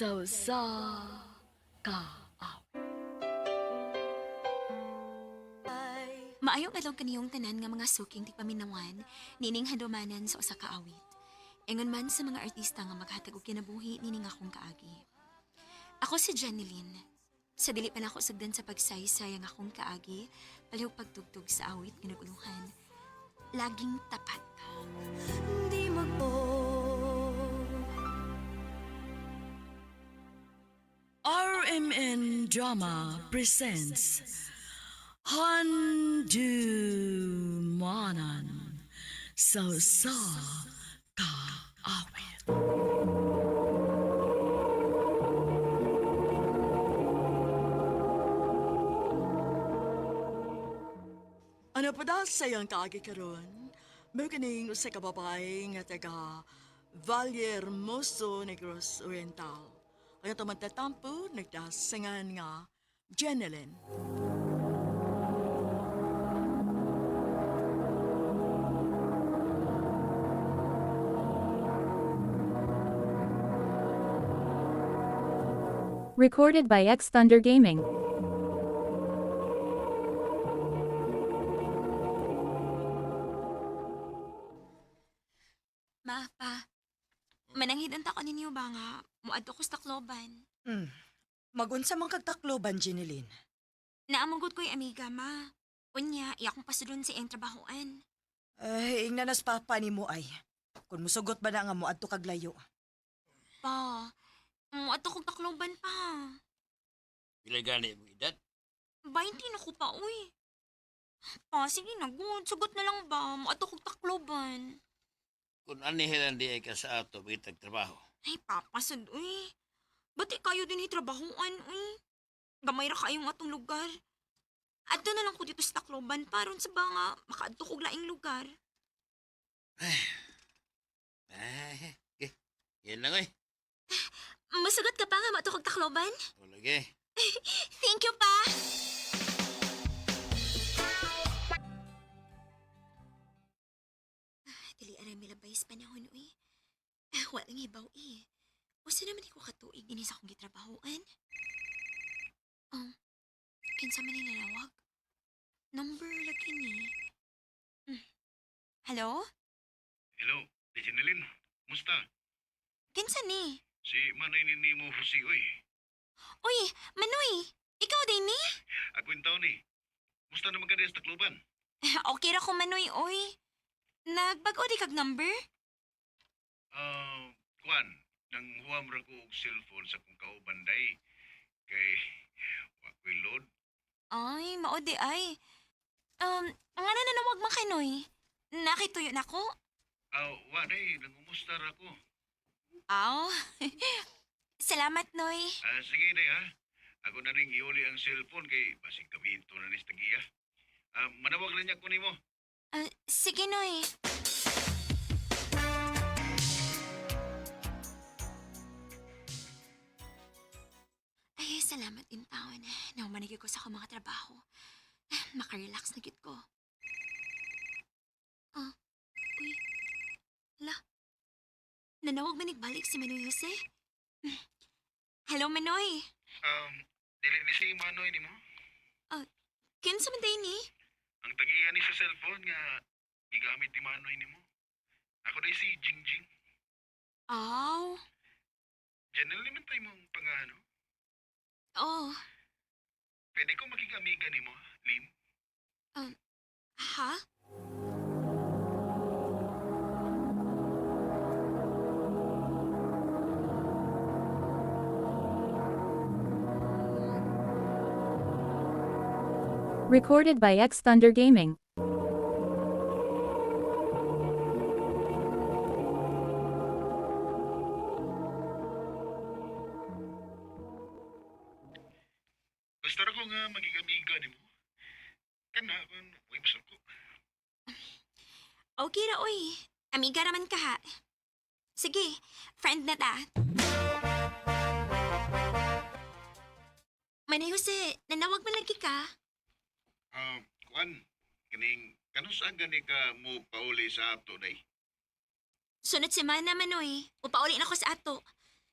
Sa usa ka awit. Maayong adlaw kaniyong tanan nga mga suking tigpaminawan, nining handumanan sa usa ka awit. Ingon man sa mga artista nga maghatag og kinabuhi nining akong kaagi. Ako si Jenny. Sa dili pa nako sugdan sa pagsaysay ang akong kaagi, palihog pagtugtog sa awit nga naguluhan. Laging tapat. Di magpo. RMN Drama presents Handumanan sa usa ka awit. Ano pa da sa iyang kaagi karon? May kining usa ka babae nga taga Valle Hermoso, Negros Oriental. Ang atong magtatampo, nagdasingan nga Jeneline. Recorded by X Thunder Gaming. Ma, pa, mananghid ang tako ninyo ba nga muadto ko sa Tacloban. Magunsa man kag Tacloban, Jeneline. Naamangod ko'y amiga, ma. Unya, iya akong pasudon sa iyang trabahoan. Eh, ingna nas papa nimo ay. Kung musugot ba na nga moadto kag layo. Pa, muadto kog Tacloban pa. Pila gani mo edad? 20 na ko pa, uy. Pa, sige na, good. Sugot na lang ba? Muadto kog Tacloban. Kung anihilan di ay ka sa ato, bitag trabaho. Ay, papasod, uy. Ba't kayo din hitrabahoan, uy? Gamay ra kayong atong lugar. Adto na lang ko dito sa Tacloban paron sa ba nga makaadto kog laing lugar. Ay, okay. Yan lang oy. Masugot ka pa nga maadto kog Tacloban? O lagi. Thank you pa. Dili aray milabay sa panahon, uy. Ah, walang hibaw, eh. Usa naman ko katuig din sa akong gitrabahoan. Oh, kinsa man ang nanawag? Number lagi ni. Hello? Hello, di Jeneline. Musta? Kinsa ni? Si Manoy ni Nemo Jose, oy. Uy, Manoy! Ikaw din ni? Ako yung taon ni. Musta naman ka sa Tacloban? Okay ra ko, Manoy, oy. Nagbag-o di kag number? Ah, kuan, nang huwam ra ko og cellphone sa kong kauban day. Kay, wa ko'y load. Ay, mao di ay. Ang ano nanawag man kay Noy? Nakituyo na ko. Ah, wa day, nangumusta ra ko. Aw. Salamat, Noy. Ah, sige day ha. Ako na rin iuli ang cellphone kay basig gamiton na ni sa tagiya. Ah, manawag na niya ko nimo. Ah, sige, Noy. Ay, salamat in taon. Naumanigay ko sa akong mga trabaho. Ah, makarelax na gid ko. Ah, uy. La. Nanawag manigbalik si Manoy Jose? Hello, Manoy. Dili ni si Manoy nimo. Kinsa man day ni? Ang tagiya ni sa cellphone nga gigamit ni Manoy nimo. Ako day si Jingjing. Aw. Jeneline man tayo mong pangano. Oh, Pwede ko makikamiga nimo, Lim. ha? Recorded by X Thunder Gaming. Gusto ra ko nga magigamiga nimo. Kana kun way ko. Okay ra, oy. Amiga raman ka ha. Sige, friend na ta. Manay Jose, nanawag man lagi ka. Ah, kuan kining kanus ang gani ka mo pauli sa ato day. Sunod semana, Manoy. Upauli na ko sa ato.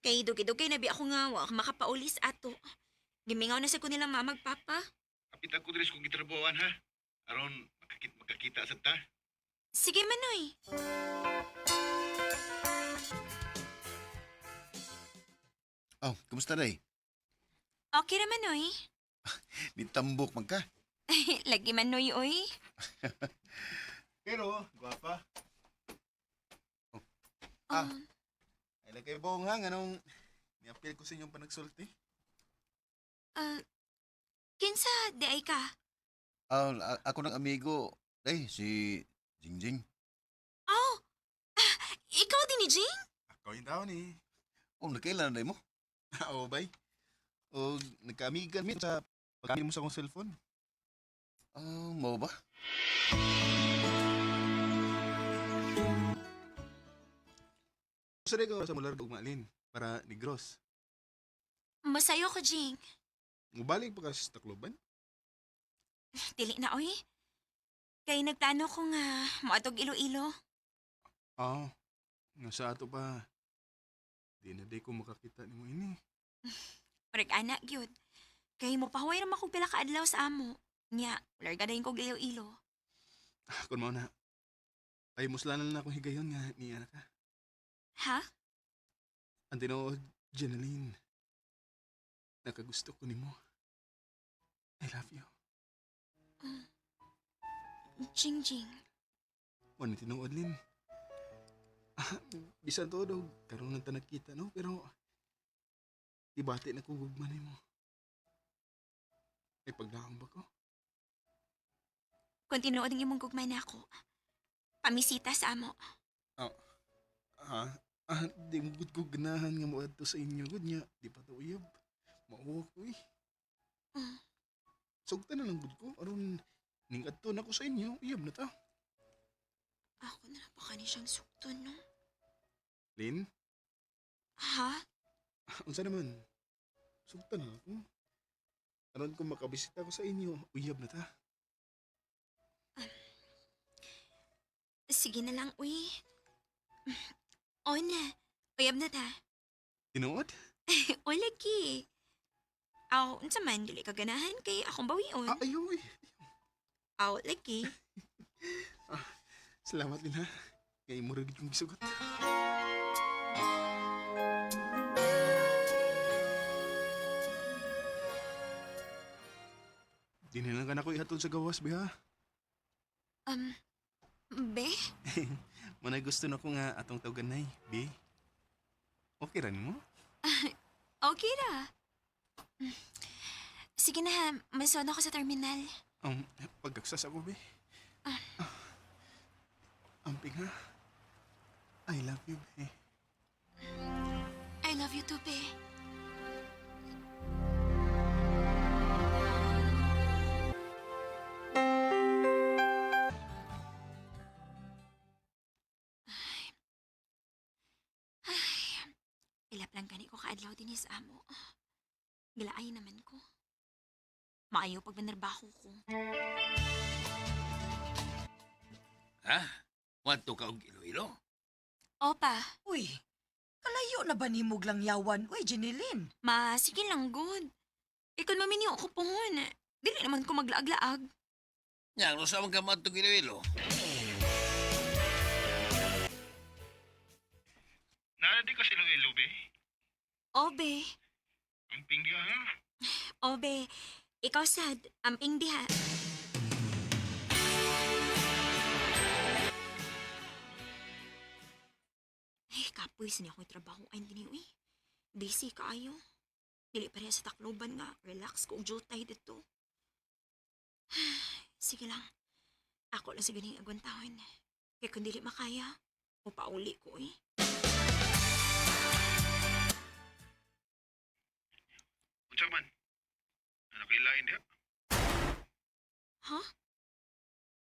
Kay dugay-dugay na bi ako nga wa makapaulis ato. Gimingaw na sa ko nila mama ug papa. Kapit ako diri sa kong gitrabahoan ha. Aron makakita sa ta. Sige Manoy. Oh, kumusta day? Okay ra Manoy. Nitambok man ka. Lagi Manoy oy. Pero, gwapa. Oh. Ah. Ay lang kay Bong ha, anong niapil ko sa inyong panagsulti. Ah, kinsa di ay ka? Ah, ako ng amigo, day, si Jingjing. Oh, ikaw din ni Jing? Ako yung tao ni. Oh, nakailan na day mo? Oo, bay. O nagkaamigan mi sa pagkain mo sa akong cellphone. Ah, mao ba? Gusto rin ko sa mular og maalin para ni Gross. Masayo ko, Jing. Mubalik pa ka sa Tacloban? Dili na, oy. Kay nagplano ko nga moadtog Iloilo. Oo. Nga sa ato pa. Di na di ko makakita nimo ini. Murag ana gyud. Kay mopahuway ra man kog pila ka adlaw sa amo. Nya, larga dayon kog Iloilo. Ah, Kun mao na. Ay muslanan na akong higayon nga niya na ka. Ha? Ang tinuod, Jeneline. Nakagusto ko nimo. I love you. Jing Jing. Mo ni tinuod Lin. Ah, bisan tuod og karon lang ta nagkita no, pero ibati na ko gugma nimo. Ay pagdaong ba ko? Kung tinuod ang imong gugma nako. Pamisita sa amo. Ha? Ah, di mo gud ko ganahan nga moadto sa inyo gud nya, di pa to uyab. Mauwa ko eh. Mm. Sugtan na lang gud ko aron ning adto na ko sa inyo, uyab na ta. Ako na lang pa ni siyang sukton, no? Lin, Ha? unsa naman? Sugtan na ako. Aron kung makabisita ko sa inyo, uyab na ta. Sige na lang, uy. O na. Uyab na ta. Tinuod? O lagi. Aw, unsa man dili ka ganahan kay akong bawion. Ah, ayaw eh. Aw, lagi. Salamat Lin ha. Kay mo rin yung gisugot. Di na lang ka na ko ihatod sa gawas, biha. Um, be? Manay gusto na ko nga atong tawagan nay, B. Okay ra nimo? Okay ra. Sige na, ha. Masunod ako sa terminal. Pagkaksas ako, B. Ah. Amping ha. I love you, B. I love you too, be. Ay. Ay. Ilap lang gani ko kaadlaw din sa amo. Gilaay naman ko. Maayo pag manarbaho ko. Ha? Wadto ka og Iloilo? Opa, Uy, kalayo na ba nimog lang yawan? Uy, Jeneline. ma, sige lang, good. Ikon maminyo ako pohon. Dili naman ko maglaag-laag. Nya, ano sa man ka maadtong Iloilo? Naa di ka sa Iloilo be. Obe, Amping diha ha. obe, ikaw sad, amping diha. Ay, kapoy sa niya akong trabaho ay hindi uy. Busy kaayo. Dili pareha sa Tacloban nga, relax ko og jutay dito. Sige lang. Ako lang sa ganing agwantahon. Kaya kung dili makaya, mupauli ko eh. Unsa man? Nakailain diha. Ha?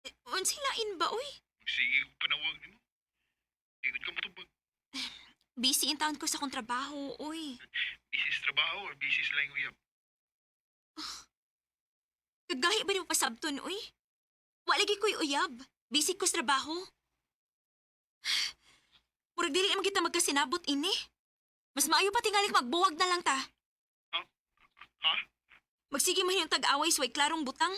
Eh, unsay lain ba uy? Magsige ko panawag nimo. Ikot ka motubag. Busy in town ko sa akong trabaho, uy. Busy sa trabaho or busy sa laing uyab. Kagahi ba nimo pasabton, uy? Wa lagi ko'y uyab. Busy ko sa trabaho. Murag dili naman kita magkasinabot ini. Mas maayo pa tingali magbuwag na lang ta. Ha? Magsige man yung tag-away sa way klarong butang.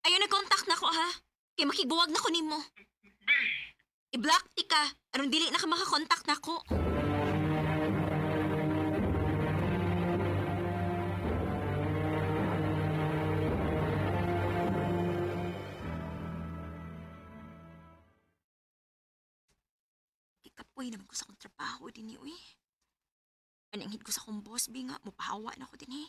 Ayaw na contact na ko ha. Kay makigbuwag na ko nimo. Be! I-block ti ka. Aron dili na ka makakontakt na ko. Kikapoy naman ko sa akong trabaho din uy. Ananghid ko sa akong boss, bi nga, mupahawa na ko din eh.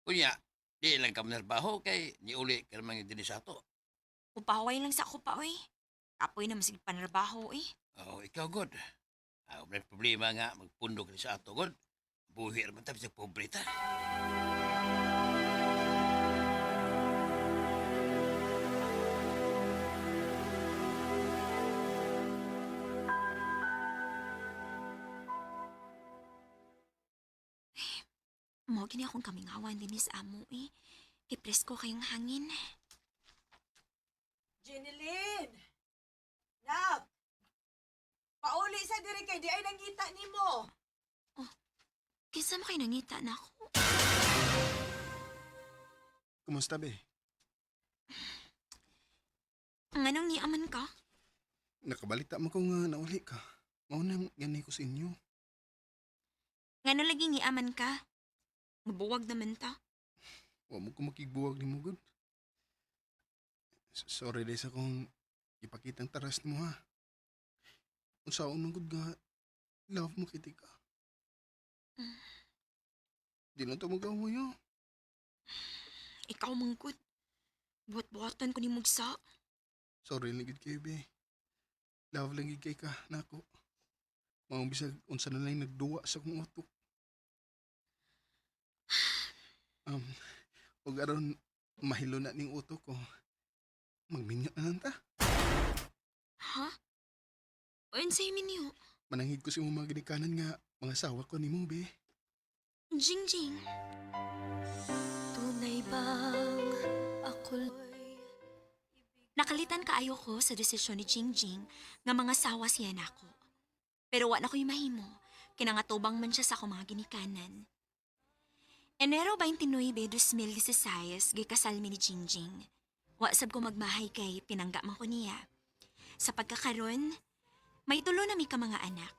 Unya, di lang ka manarbaho kay niuli ka naman din sa ato. Mupahaway lang sa ako pa, uy. Kapoy na masig panrabaho, eh. Oh, ikaw, God. Ah, may problema nga, magpundo ka sa ato, God. Buhi naman tayo sa pobre ta. Mo gini akong kamingawan din sa amo eh. Kay presko kayong hangin. Jeneline! Nak! Pauli sa diri kay di ay nangita nimo. Kinsa mo kay nangita na ako? Kumusta, be? Ang anong niaman ka? Nakabalita mo ko nga nauli ka. Mao nang ganay ko sa inyo. Ngano lagi niaman ka? Mabuwag naman ta. Wa mo ko makigbuwag nimo gud. Sorry day sa kong ipakitang taras nimo ha. Unsaon man gud nga love mo kiti ka. Di na to mag-away ha. Ikaw mangkot. Buhat-buhatan ko ni Mugsa. Sorry lang gid kayo be. Love lang gid kay ka nako. Maong bisag unsa na lang nagduwa sa kong utok. Ug aron mahilo na ning utok ko. Magminyo na lang ta. Ha? Unsay minyo? Mananghid ko sa imong mga ginikanan nga mga asawa ko nimo be. Jing Jing. Tunay bang ako'y Nakalitan kaayo ko sa desisyon ni Jing Jing nga mga sawa siya nako. Pero wa na ko'y mahimo, kinangatubang man siya sa akong mga ginikanan. Enero 29, 2016, gikasal mi ni Jing Jing. Wa sab ko magmahay kay pinangga man ko niya. Sa pagkakaron, may tulo na mi ka mga anak.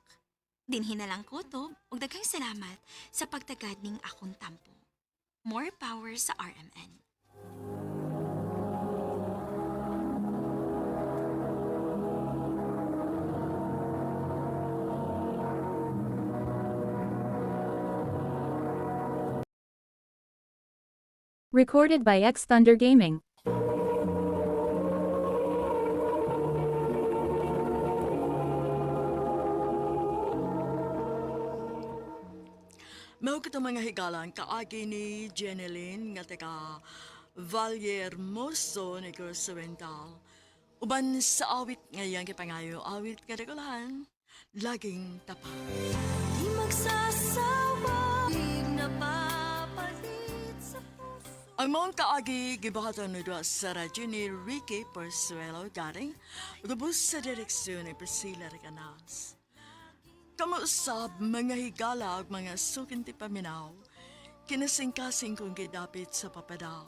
Dinhi na lang kutob ug daghang salamat sa pagtagad ning akong tampo. More power sa RMN. Recorded by X Thunder Gaming. Mao kitong mga higalan kaagi ni Jeneline nga taga Valle Hermoso, Negros Oriental. Uban sa awit ngayang kipangayo, awit nga dagulahan, laging tapat. Di magsasawa Napapalit sa puso. Ang mong kaagi gibuhaton ni Dua sa radyo ni Ricky Porsuelo galing lubos sa direksyon ni Priscilla Recanas. Kamuusab mga higala ug mga sukinti paminaw, kinasingkasing kong gidapit sa papada.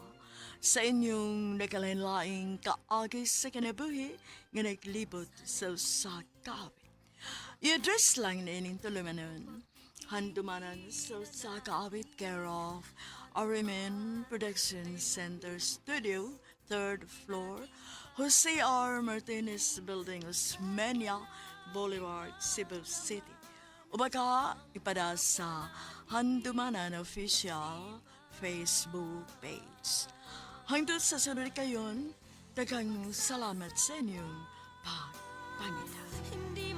Sa inyong nagkalain-laing kaagi sa kinabuhi nga naglibot sa usa ka awit. I-address lang na ining tulumanon. Handumanan sa usa ka awit care of RMN Production Center Studio, third floor, Jose R. Martinez Building, Osmeña Boulevard, Cebu City. O baka ipada sa Handumanan Official Facebook page. Hangtod sa sunod kayon, daghang salamat sa inyong pagpangita. Hindi